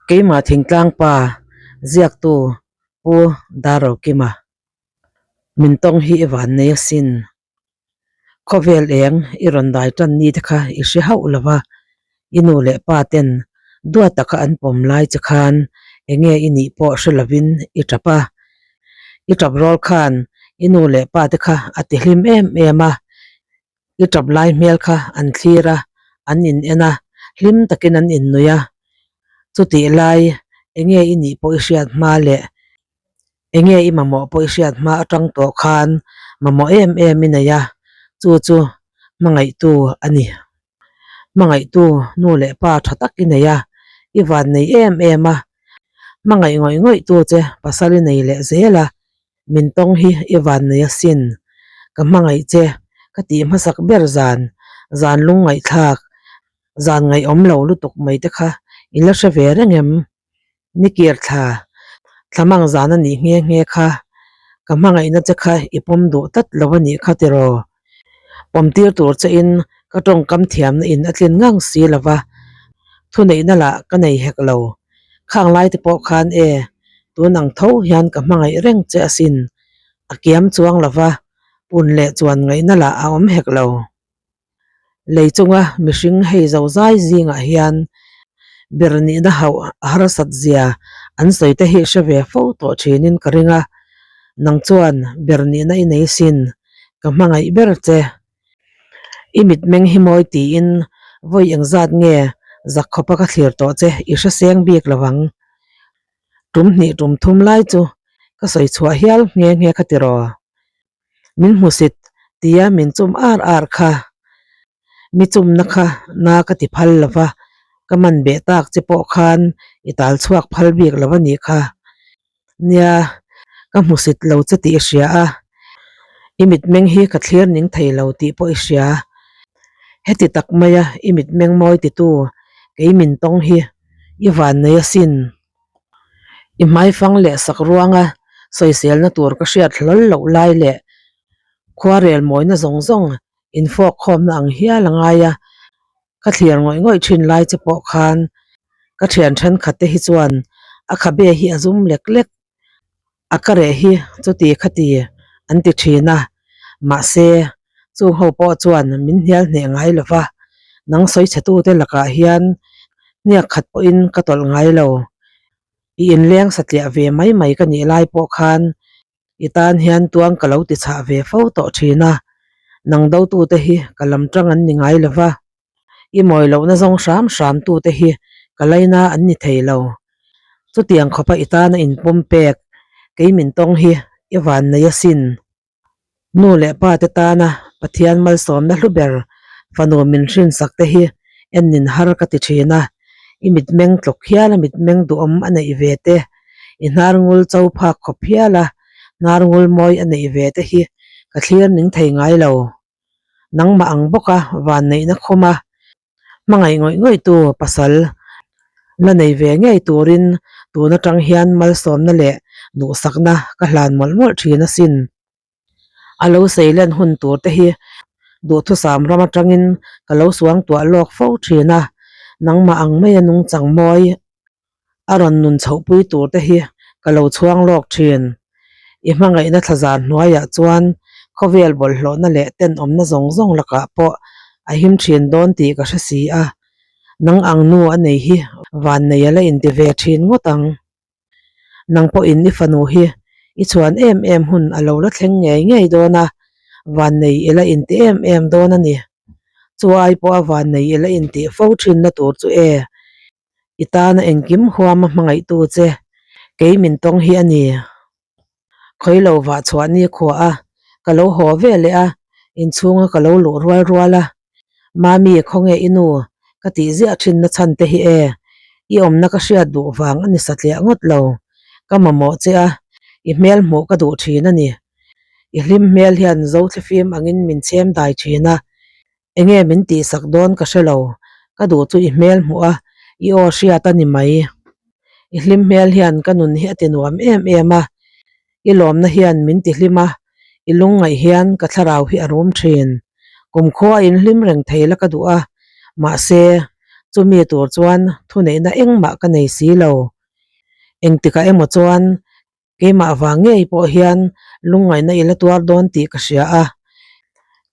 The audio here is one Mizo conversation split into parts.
Keimah thingtlang pa ziaktu Pu Darrokima min tawng hi i van nei asin. Khawvel eng i rawn dai tan ni te kha i hre hauh lo va, i nu leh pa ten duat taka an pawm lai che khan enge i nih pawh hre lovin i tap a. I tap rawl khan i nu leh pa te kha a ti hlim em em a, i tap lai hmel kha an thlir a, an in en a, hlim takin an innui a. Chutih lai enge i nih pawh i hriat hma leh Enge i mamawh pawh i hriat hma atang tawh khan mamawh em em i nei a, chu chu hmangaihtu a ni. Hmangaihtu nu leh pa tha tak i nei a, i van nei em em a, hmangaih ngawih ngawih tu che pasal i nei leh zel a, min tawng hi i van nei asin. Ka hmangaih che ka tih hmasak ber zan, zan lungngaihthlak, zan ngaihawm lo lutuk mai te kha i la hre ve reng em? Ni kir thla, thla mang zan a nih nghe nghe kha, ka hmangaihna che kha i pawm duh tlat lo a nih kha tiraw? Pawm tir tur che in ka tawngkam thiamna in a tlin ngang si lo va, thuneihna lah ka nei hek lo. Khang lai te pawh khan e, tun ang tho hian ka hmangaih reng che asin, a kiam chuang lo va, pun leh chuan ngaihna lah a awm hek lo. Lei chunga mihring hei zo zai zingah hian ber nihna hauh a harsat zia an sawi te hi hre ve fo tawh thinin ka ring a, nang chuan ber nihna i nei sin, ka hmangaih ber che. I mitmeng hi mawi tiin vawi engzat nge zak khawpa ka thlir tawh che i hre seng bik lo ang. Tum hnih tum thum lai chu ka sawi chhuah hial nghe nghe kha tiraw. Min hmusit tia min chum ar ar kha mi chumna kha na ka ti phal lo va, ka man beh tak che pawh khan i tal chhuak phal bik lo a nih kha. Nia, ka hmusit lo che tih i hria a, i mitmeng hi ka thlir ning thei lo tih pawh i hria. Heti tak maia i mitmeng mawi titu kei min tawng hi i van nei asin. I hmaifang leh sak ruanga sawiselna tur ka hriat hlawl loh lai leh khuarel mawina zawng zawng infawk khawmna ang hial a ngai a, ka thlir ngawih ngawih thin lai che pawh khan ka thian thenkhat te hi chuan a khabe hi a zum lek lek a ka reh hi chuti khati an ti thin a, mahse chung ho pawh chuan min hnial hneh ngai lo va, nang sawi chhe tute lakah hian hniak khat pawhin ka tawlh ngai lo, i inleng satliah ve mai mai ka nih lai pawh khan i tan hian tuang ka lo ti chhah ve fo tawh thin a, nang dotute hi ka lam tang an ni ngai lo va. I mawi lohna zawng hram hram tute hi ka laina an ni thei lo. Chutiang khawpa i tana inpawm pek kei min tawng hi i van nei asin. Nu leh pa te tana Pathian malsawmna hlu ber fanu min hrinsak te hi ennin har ka ti thin a. I mitmeng tlawk hial a mitmeng duhawm a neih ve te, i hnar ngul cho phak khawp hial a hnar ngul mawi a neih ve te hi ka thlir ning thei ngai lo. Nangmah ang bawka vanneihna khawma hmangaih ngawih ngawih tu pasal la nei ve ngei turin tun atang hian malsawmna leh duhsakna ka hlan mawlh mawlh thin asin. A lo seilen hun tur te hi duhthusam ram atangin ka lo suangtuah lawk fo thin a, nangmah ang maia nungchang mawi A rawn nun chhohpui tur te hi ka lo chhuang lawk thin. I hmangaihna thlazar hnuaiah chuan khawvel bawlhhlawhna leh tenawmna zawng zawng lakah pawh a him thin dawn tih ka hre si a, nang ang nu a nei hi vannei a la inti ve thin ngawt ang. Nang pawhin i fanu hi i chhuan em em hun a lo la thleng ngei ngei dawn a, vannei i la inti em em dawn a ni. Chu ai pawha vannei i la intih fo thinna tur chu e. I tana engkim huama hmangaihtu che kei min tawng hi a ni. Khawi lo vah chhuah ni khua a, ka lo haw ve leh a, inchhunga ka lo luh rual rual a. Mami, khawnge i nu? Ka tih ziah thinna chhan te hi e. I awmna ka hriat duh vang a ni satliah ngawt lo. Ka mamawh che a, i hmel hmuh ka duh thin a ni. I hlim hmel hian Zothlifim angin min chhem dai thin a, Enge min tihsak dawn ka hre lo, ka duh chu i hmel hmuh a, i aw hriat a ni mai. I hlim hmel hian ka nun hi a ti nuam em em a, i lawmna hian min ti hlim a, i lungngaih hian ka thlarau hi a rum thin. Kumkhua in hlim reng thei la ka duh a, mahse, Chumi tur chuan thuneihna engmah ka nei si lo. Engtikah emaw chuan keimah vang ngei pawh hian lungngaihna i la tuar dawn tih ka hria a,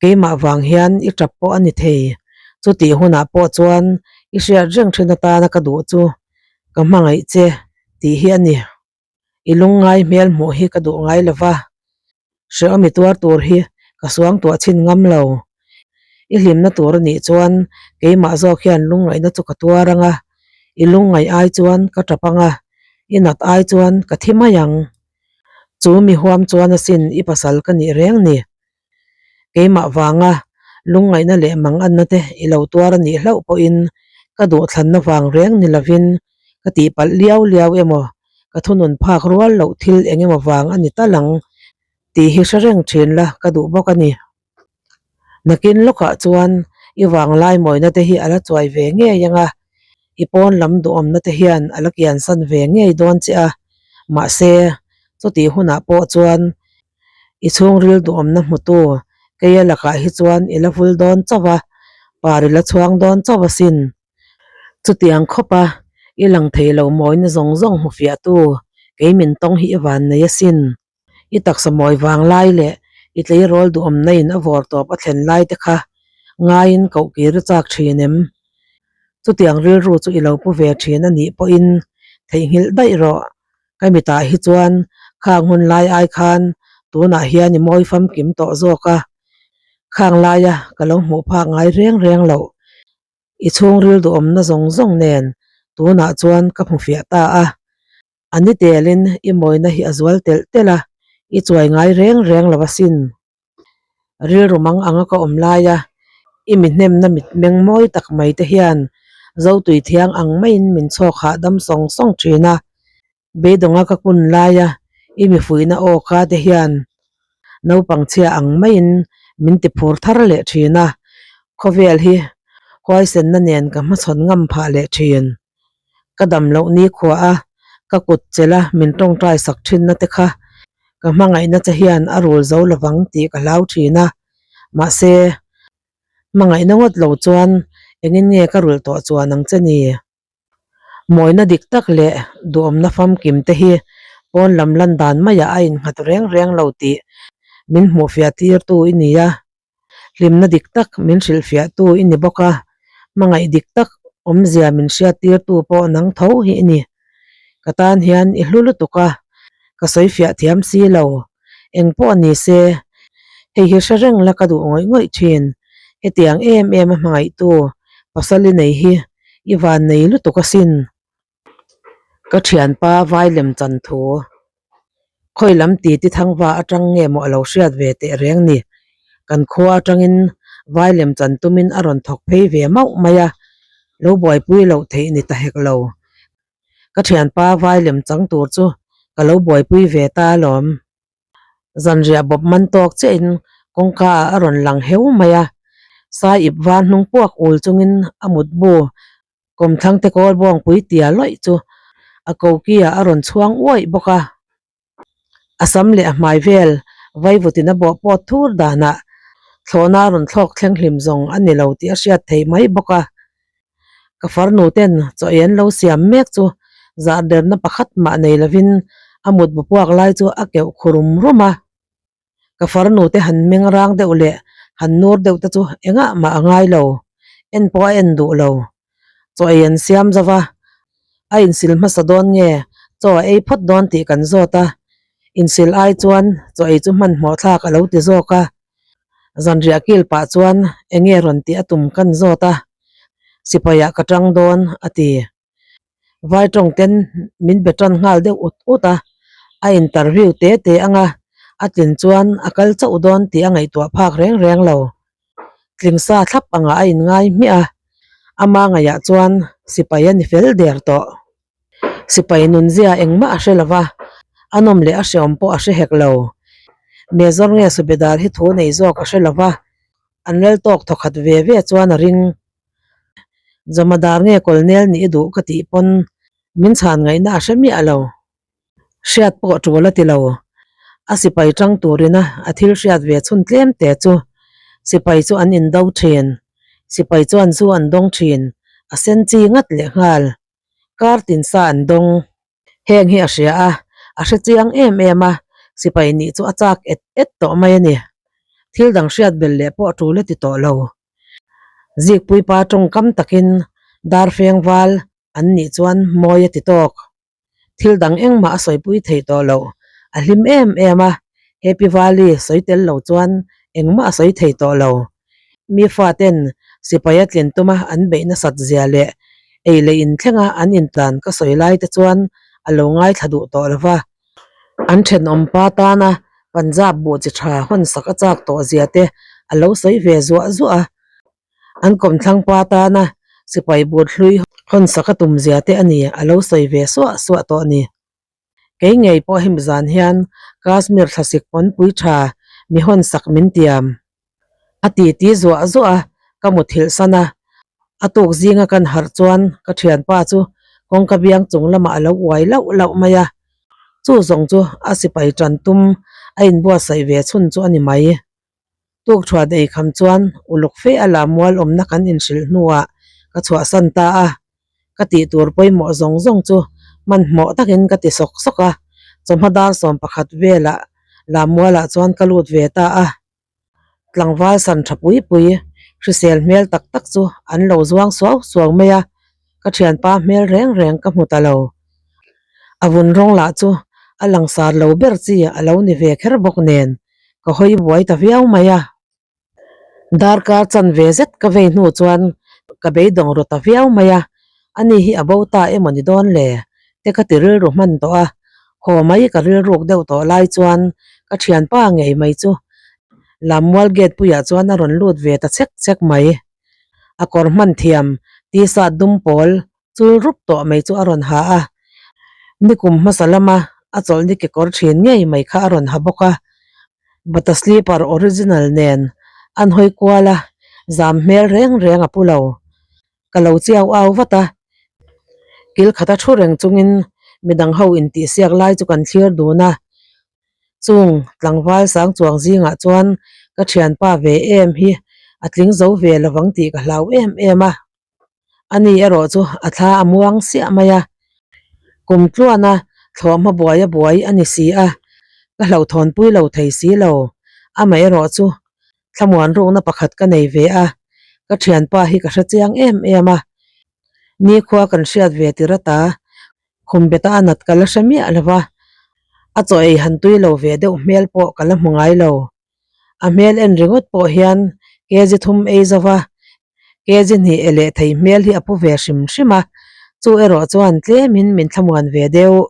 keimah vang hian i tap pawh a ni thei. Chutih hunah pawh chuan i hriat reng thin atana ka duh chu ka hmangaih che tih hi a ni. I lungngai hmel hmuh hi ka duh ngai lo va, hrehawm i tuar tur hi ka suangtuah chhin ngam lo. I hlimna tur a nih chuan keimah zawk hian lungngaihna chu ka tuar ang a, i lungngaih ai chuan ka tap ang a, i nat ai chuan ka thi mai ang. Chu mi huam chuan asin i pasal ka nih reng ni. Keimah vanga lungngaihna leh manganna te i lo tuar a nih hlauh pawhin ka duhthlanna vang reng ni lovin ka tihpalh liau liau emaw ka thunun phak rual loh thil eng emaw vang a ni tal ang tih hi hre reng thin la ka duh bawk a ni. Nakin lawkah chuan i vanglai mawina te hi a la chuai ve ngei ang a, i pawn lam duhawmna te hian a la kiansan ve ngei dawn che a, mahse chutih hunah pawh chuan I chhungril duhawmna hmutu keia lakah hi chuan i la vul dawn chauh a, par i la chhuang dawn chauh asin. Chutiang khawpa i lang thei lo mawina zawng zawng hmu fiahtu kei min tawng hi i van nei asin. I taksa mawi vang lai leh i tleirawl duhawmna in a vawr tawp a thlen lai te kha ngaiin koh kir i chak thin em? Chutiang rilru chu i lo pu ve thin a nih pawhin theihnghilh daih rawh. Ka mitah hi chuan khang hun lai ai khan tunah hian i mawi famkim tawh zawk a, khang laia ka lo hmuh phak ngai reng reng loh. I chhungril duhawmna zawng zawng nen tunah chuan ka hmu fiah ta a, a ni telin i mawina hi a zual telh telh a, i chuai ngai reng reng lo asin. Rilru mang anga ka awm laia i mi hnemna mitmeng mawi tak mai te hian Zotui thiang ang maiin min chhawk hahdam sawng sawng thin a, beidawnga ka kun laia i mi fuihna aw kha te hian naupang chhia ang maiin min ti phur thar leh thin a, khawvel hi huaisenna nen ka hmachhawn ngam phah leh thin. Ka dam loh ni khua a, ka kut chelh a min tawngtai sak thinna te kha ka hmangaihna che hian a rul zo lovang tih ka hlau thin a, mahse hmangaihna ngawt lo chuan engin nge ka rulh tawh chuan ang che ni? Mawina dik tak leh duhawmna famkim te hi pawn lam lan dan maiah a innghat reng reng lo tih min hmuhfiah tirtu i ni a. Hlimna dik tak min hrilhfiahtu i ni bawk a, hmangaih dik tak awmzia min hriattirtu pawh nang tho hi i ni. Ka tan hian i hlu lutuk a, ka sawifiah thiam si lo. Eng pawh ni se, hei hi hre reng la ka duh ngawih ngawih thin. Hetiang em em a hmangaihtu pasal i nei hi i van nei lutuk asin. Ka thianpa vai lem chan thu khawi lam ti ti thangva atang nge maw a lo hriat ve teh reng ni. Kan khua atangin vai lem chan tumin a rawn thawk phei ve mauh mai a, lo buaipui loh theih ni ta hek lo. Ka thianpa vai lem chang tur chu ka lo buaipui ve ta alawm. Zanriah bawp man tawk chiahin kawngka ah a rawn lang heu mai a, sai ip var hnung puak ul chungin a mutbu Kawmthlang te kawl bawngpui tia lawih chu a koki ah a rawn chhuang uaih bawk a. A sam leh a hmai vel vaivutin a bawh pawt thur danah thlawhna a rawn thlawk thleng hlim zawng a ni lo tih a hriat theih mai bawk a. Ka farnu ten chaw ei an lo siam mek chu zahderna pakhat mah nei lovin a mutbu puak lai chu a keuh khu rum rum a. Ka farnu te han meng rang deuh leh han nur deuh te chu engah mah a ngai lo, en pawh a en duh lo. Chaw ei an siam zo va, a insil hmasa dawn nge chaw a ei phawt dawn tih kan zawt a, insil ai chuan chaw ei chu hmanhmawh thlak a lo ti zawk a. Zanriah kil pah chuan enge rawn tih a tum kan zawt a, sipai ah ka tang dawn a ti. Vai tawng ten min be tan nghal deuh ut ut a, a interview te te ang a, a tlin chuan a kal chauh dawn tih a ngaihtuah phak reng reng lo. Tling sa thlap angah a inngai hmiah a, ama ngaihah chuan sipai a ni fel der tawh. Sipai nunzia engmah a hre lo va, a nawm leh a hreawm pawh a hre hek lo. Mezawr nge Subedar hi thu nei zawk a hre lo va, an rel tawk thawkhat ve ve chuan a ring. Jamadar nge Colonel nih i duh ka tih pawn min chhan ngaihna a hre miah lo. Hriat pawh tul a ti lo. A sipai tang turina a thil hriat ve chhun tlem te chu sipai chu an indo thin. Sipai chuan zu an dawng thin. A sen chi ngat leh nghal. Kar tin sa an dawng. Heng hi a hria a, a hre chiang em em a, sipai nih chu a chak et et tawh mai a ni. Thil dang hriat bel leh pawh a tul a ti tawh lo. Zikpuipa tawngkam takin Darfeng val an nih chuan mawi a ti tawk. Thil dang engmah a sawipui thei tawh lo. A hlim em em a, Happy Valley sawi tel lo chuan engmah a sawi thei tawh lo. Mi faten sipai a tlin tuma an beih nasat zia leh ei leh inthlenga an intlan ka sawi lai te chuan a lo ngaithla duh tawh lo va. An thenawmpa tana Punjab buh chi tha hawnsak a chak tawh zia te a lo sawi ve zuah zuah a. An kawmthlangpa tana sipai but hlui hawnsak a tum zia te a ni a lo sawi ve suah suah tawh a ni. Kei ngei pawh hemi zan hian Kashmir thlasik pawnpui tha mi hawnsak min tiam. A ti ti zuah zuah a, ka muthilh san a. A tuk zinga kan harh chuan ka thianpa chu kawngka biang chung lamah a lo uai lauh lauh mai a. Chu zawng chu a sipai tan tum a inbuatsaih ve chhun chu a ni mai. Tuk thuat ei kham chuan uluk fe a la mual awmna kan inhrilh hnuah ka chhuahsan ta a. Ka tih tur pawimawh zawng zawng chu hmanhmawh takin ka ti sawk sawk a. Chawhma dar 11 velah Lammualah chuan ka lut ve ta a. Tlangval san tha pui pui hrisel hmel tak tak chu an lo zuang suau suau mai a, ka thianpa hmel reng reng ka hmu ta lo. A vun rawng lah chu a langsar lo ber chi a lo ni ve kher bawk nen ka hawi buai ta viau mai a. Darkar chanve zet ka vei hnu chuan ka beidawng rawt ta viau mai a, ani hi a bo ta emaw ni dawn le? Te ka ti rilru hman tawh a, haw mai ka rilruk deuh tawh lai chuan ka thianpa ngei mai chu Lammual gate puiah chuan a rawn lut ve ta chek chek mai. A kawr hman thiam t-shirt dum pawl chul rup tawh mai chu a rawn ha a, nikum hmasa lama a chawlhni kekawr thin ngei mai kha a rawn ha bawk a, bata slipper original nen an hawi kual a, zam hmel reng reng a pu lo. Ka lo chiau au vat a, kil khata thu reng chungin midang ho intihsiak lai chu kan thlir dun a, chung tlangval sang chuang zingah chuan ka thianpa ve em hi a tling zo ve lovang tih ka hlau em em a. Ani erawh chu a thla a muang siah mai a, kum tluana thlawhhma buai a buai a ni si a, ka hlauhthawnpui lo thei si lo. Amaherawh chu thlamuan rukna pakhat ka nei ve a, ka thianpa hi ka hre chiang em em a, nikhua kan hriat ve tir ata khum beta a nat ka la hre miah lo va, a chaw ei han tui lo ve deuh hmel pawh ka la hmu ngai lo. A hmel en ringawt pawh hian kg thum ei zo va, kg hnih e leh thei hmel hi a pu ve hrim hrim a, chu erawh chuan tlemin min thlamuan ve deuh.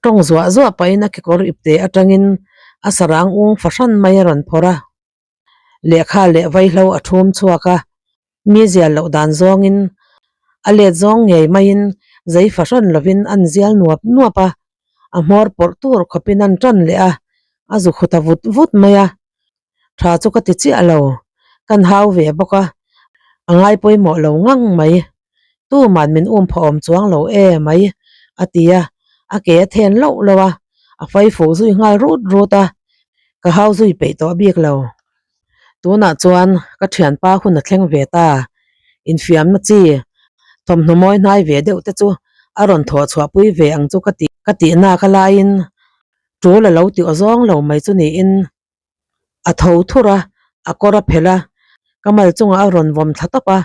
Tawng zuah zuah pahin a kekawr ipte atangin a sarang ung fahran mai a rawn phawrh a, lehkha leh vaihlo a thum chhuak a, mi zial loh dan zawngin a let zawng ngei maiin zei fahran lovin an zial nuap nuap a, a hmawr pawrh tur khawpin an tan leh a, a zu khu ta vut vut mai a. Tha chu ka ti chiah lo, kan hau ve bawk a, a ngai pawimawh lo ngang mai. Tuman min um phawh awm chuang lo e mai, a ti a, a ke a then loh loh a, a fai fuh zui nghal rut rut a, ka hau zui peih tawh bik lo. Tunah chuan ka thianpa hun a thleng ve ta, infiamna chi thawmhnaw mawi hnai ve deuh te chu a rawn thawh chhuahpui ve ang chu ka ti ka tihnak a laiin tul a lo ti aw zawng lo mai chu niin a tho thur a, a kawr a phelh a, ka mal chungah a rawn vawm thla tawp a,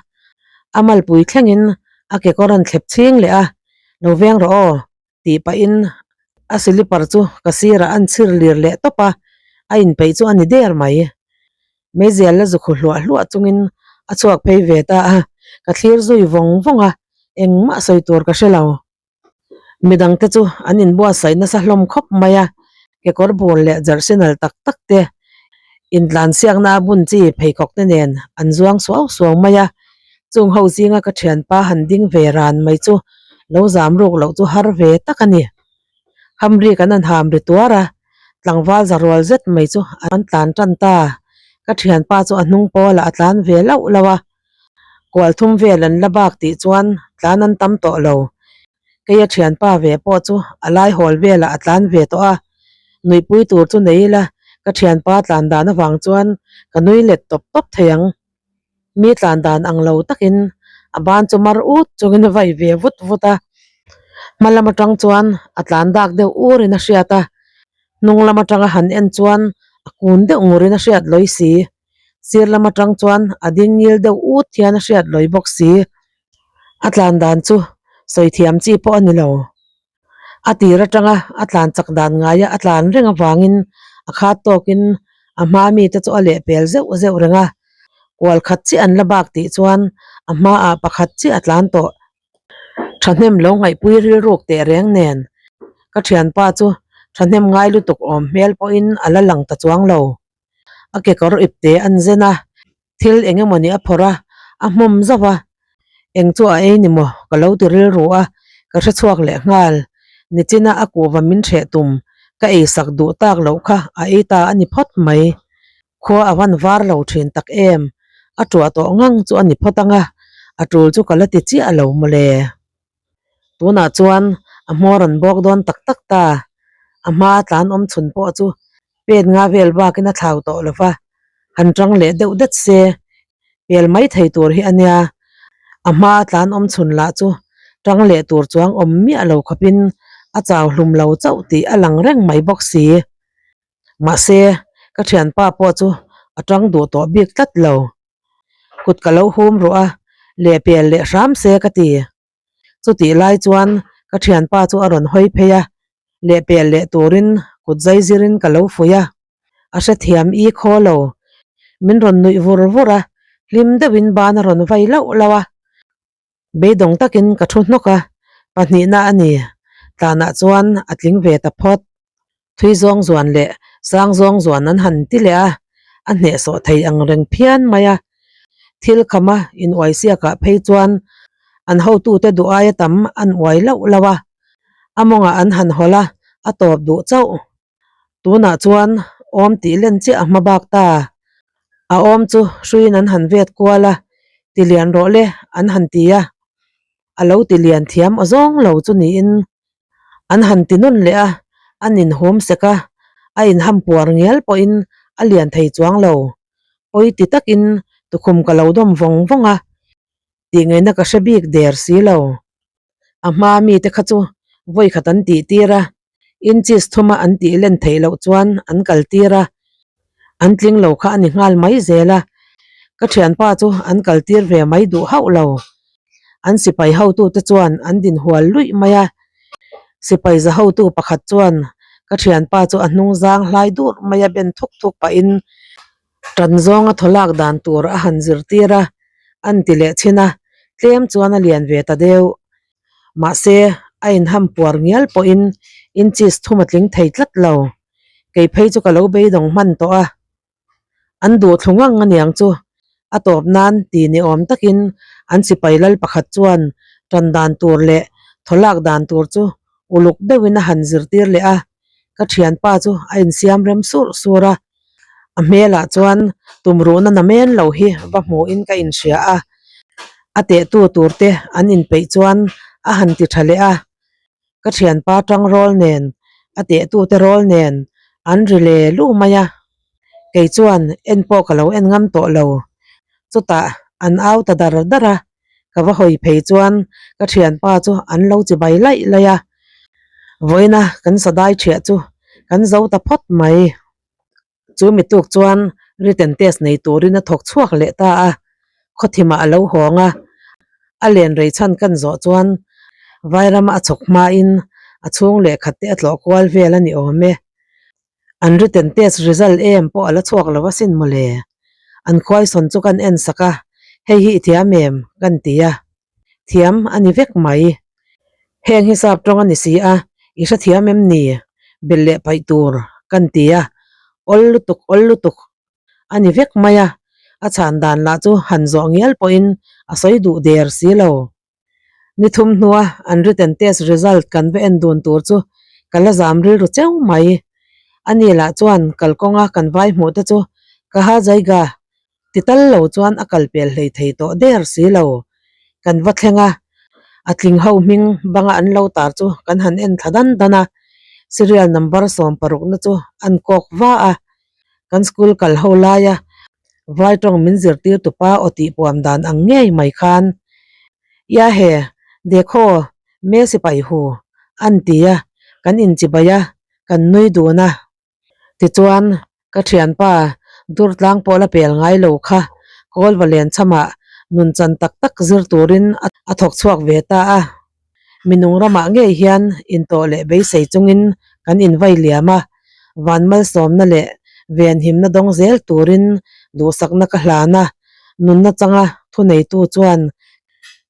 a malpui thlengin a kekawr an thlep chhing leh a, lo veng rawh aw tih pahin a slipper chu ka sirah an chhir lir leh tawp a, a inpeih chu a ni der mai. Meizial la zu khu hluah hluah chungin a chhuak phei ve ta a, ka thlir zui vawng vawng a, engmah sawi tur ka hre lo. Midangte chu an inbuatsaih nasa hlawm khawp mai a, kekawr bur leh jersey nalh tak tak te, intlansiakna a bun chi pheikhawk te nen an zuang suau suau mai a, chung ho zinga ka thianpa han ding ve ran mai chu lo zam ruk loh chu har ve tak a ni. Hamri kan han ham ri tuar a, tlangval za rual zet mai chu an tlan tan ta, ka thianpa chu a hnung pawlah a tlan ve lauh lauh a. Kual thum vel an la bak tih chuan tlan an tam tawh lo. Keia thianpa ve pawh chu a lai hawl velah a tlan ve tawh a, nuihpui tur chu nei ila ka thianpa tlan dan avang chuan ka nui let tawp tawp thei ang. Mi tlan dan ang lo takin A ban chu mar ut chungin a vai ve vut vut a. Hma lam atang chuan a tlan dak deuh urin a hriat a. Hnung lam atanga han en chuan a kun deuh ngurin a hriat lawi si. Sir lam atang chuan a ding ngil deuh ut hian a hriat lawi bawk si. A tlan dan chu sawi thiam chi pawh a ni lo. A tir atanga a tlan chak dan ngaia a tlan reng avangin a khat tawkin a hma mite chu a lehpel zeuh zeuh reng a. Kual khat chiah an la bak tih chuan a hmaah pakhat chiah a tlan tawh. Thahnem lo ngaihpui rilruk teh reng nen ka thianpa chu thahnem ngai lutuk awm hmel pawhin a la lang ta chuang lo. A kekawr ipte an zen a, thil eng emawni a phawrh a, a hmawm zauh a, eng chu a ei ni maw ka lo ti rilru a, ka hre chhuak leh nghal. Nichina a kuhva min hreh tum ka eisak duh tak loh kha a ei ta a ni phawt mai. Khua a van var lo thin tak em, a tuah tawh ngang chu a ni phawt ang a, a tul chu ka la ti chiah lo mawle. Tunah chuan a hmawr an bawk dawn tak tak ta, a hma tlan awm chhun pawh chu pen nga vel bakin a thlau tawh lo va, han tang leh deuh det se pel mai thei tur hi a nia. A hma tlan awm chhun lah chu tang leh tur chuang awm miah lo khawpin a chau hlum lo chauh tih a lang reng mai bawk si. Mahse, ka thianpa pawh chu a tang duh tawh bik tlat lo. Kut ka lo hum ruh a, lehpel leh hram se ka ti. Chutih lai chuan ka thianpa chu a rawn hawi phei a, lehpel leh turin kut zai zirin ka lo fuih a. A hrethiam i khaw lo. Min rawn nuih vur vur a, hlim deuhin ban a rawn vai lauh lauh a. Beidawng takin ka thu hnawk a, pahnihna a ni. Tlanah chuan a tling ve ta phawt. Thui zawng zuan leh sang zawng zuan an han ti leh a, a hnehsawh thei ang reng phian mai a. Thil khama in uai siakah phei chuan an hotute duh aia tam an uai lauh lauh a, a mawngah an han hawlh a, a tawp duh chauh. Tunah chuan awm tih len chiah a hma bak ta. A awm chu hruiin an han vet kual a, ti lian rawh le an han ti a. A lo ti lian thiam aw zawng lo chu niin an han ti nawn leh a, an inhum sek a, a inham puar ngial pawhin a lian thei chuang lo. Pawi ti takin tukhum ka lo dawm vawng vawng a, tih ngaihna ka hre bik der si lo. A hma mite kha chu vawi khat an tih tir a, inches thuma an tih len theih loh chuan an kal tir a, an tling lo kha a ni nghal mai zel a, ka thianpa chu an kal tir ve mai duh hauh lo. An sipai hotute chuan an din hual luih mai a, sipai za hotu pakhat chuan ka thianpa chu a hnung zang hlai dur mai a ben thuk thuk pahin Tan zawnga thaw lak dan tur a han zirtir a, an ti leh chhin a, tlem chuan a lian ve ta deuh. Mahse, a inham puar ngial pawhin inches thum a tling thei tlat lo. Kei phei chu ka lo beidawng hman tawh a. An duh thlu ngang aniang chu a tawp nan ti ni awm takin an sipai lal pakhat chuan tan dan tur leh thaw lak dan tur chu uluk deuhin a han zirtir leh a. Ka thianpa chu a insiam rem surh sur a, a hmelah chuan tumruhna namen lo hi va hmuhin ka inhria a, a tehtu tur te an inpeih chuan a han ti tha leh a, ka thianpa tang rawl nen a tehtu te rawl nen an ri le lu mai a, kei chuan en pawh ka lo en ngam tawh lo, chutah an au ta dar dar a. Ka va hawi phei chuan ka thianpa chu an lo chi bai laih laih a, vawiina kan sadai thiah chu kan zo ta phawt mai. Chu mi tuk chuan written test nei turin a thawk chhuak leh ta a, khawthimah a lo hawng a, a len rei chhan kan zawh chuan Vairama a chhawk hmain a chhung lehkhat te a tlawh kual vel a ni awm e. An written test result em pawh a la chhuak lo asin mawle. An khuaisawn chu kan en sak a, hei hi i thiam em? kan ti a. Thiam a ni vek mai. Heng hi sap tawng a ni si a, i hrethiam em ni? Belh leh paih tur kan ti a, awl lutuk awl lutuk a ni vek mai a, a chhan dan lah chu han zawh ngial pawhin a sawi duh der si lo. Ni thum hnua an written test result kan va en dun tur chu ka la zam rilru cheu mai. Ani lah chuan kalkawnga kan vai hmuh te chu ka ha zaiga ti tal lo chuan a kal pel hlei thei tawh der si lo. Kan va thleng a, a tling ho hming banga an lo tar chu kan han en thla dan dan a, serial number 16 na chu an kawk va a, kan school kal ho laia vai tawng min zirtir tupa aw tih puam dan ang ngei mai khan. Yahe, dekhaw, me sipai hu, an ti a, kan inchibai a, kan nui dun a. Tichuan, ka thianpa Durtlang pawh la pel ngai lo kha Kawlva Lenchhamah nunchan tak tak zir turin a thawk chhuak ve ta a. Minung ramah ngei hian intawh leh beisei chungin kan invai liam a, van malsawmna leh venhimna dawng zel turin duhsakna ka hlan a, nunna changa thuneitu chuan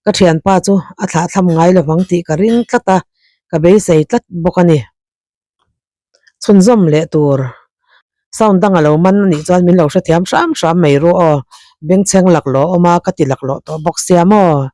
ka thianpa chu a thlahthlam ngai lovang tih ka ring tlat a, ka beisei tlat bawk a ni. Chhunzawm leh tur sound dang a lo man a nih chuan min lo hrethiam hram hram mai ru aw, bengchheng laklawh awm a ka ti laklawh tawh bawk sia maw.